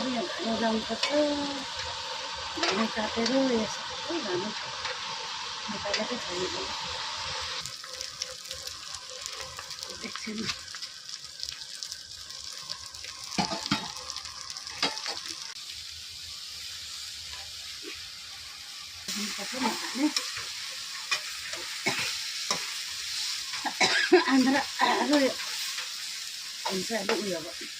अरू यहाँ घाँस लाउनुपर्छ घाँस काटेर यहाँ सबै घाँस निकालेकै छैन एकछिन आन्द्रा हुन्छ अहिले उयो अब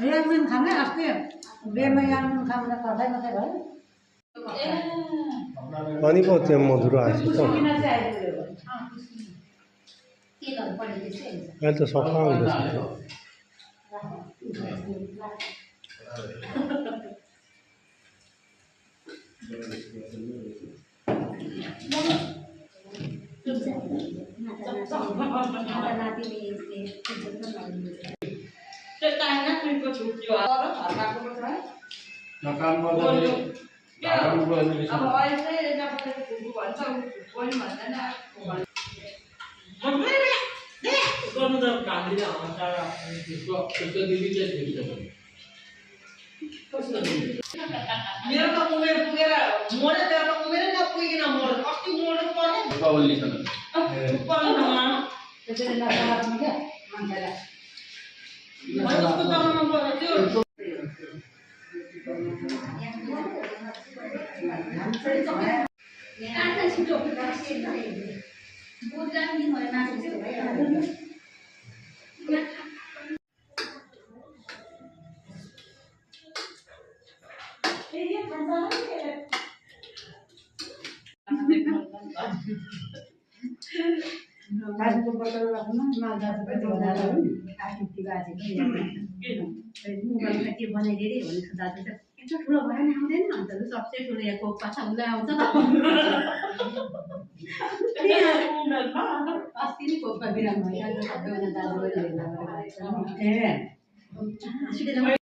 याङ्मिन खाने अस्ति बेमा याङ्मिन खाने कतै मात्रै भयो अनि पो त्यो मधुरो आएछ त अहिले त सफा हुँदैछ मेरो त उमेर पुगेर मोडे तेरो उमेरै नपुगिन मोड अस्ति मोड्नु पर्ने दीपावली छ पर्ने त्यसैले नसमात्नु क्या मान्छेलाई जस्तो गर्नु पर्छ त्यो गाडीको बोतल राख्नु मालदा सबै बनाएर आकृति बाजेको मोबाइलमा के बनाइदिए भने दाजु त यत्रो ठुलो भएर नि आउँदैन अन्त सबसे ठुलो यहाँ कोक पाछा उसलाई आउँछ अस्ति नै कोकमा बिराम भइरहेको सबैजना दाजुभाइ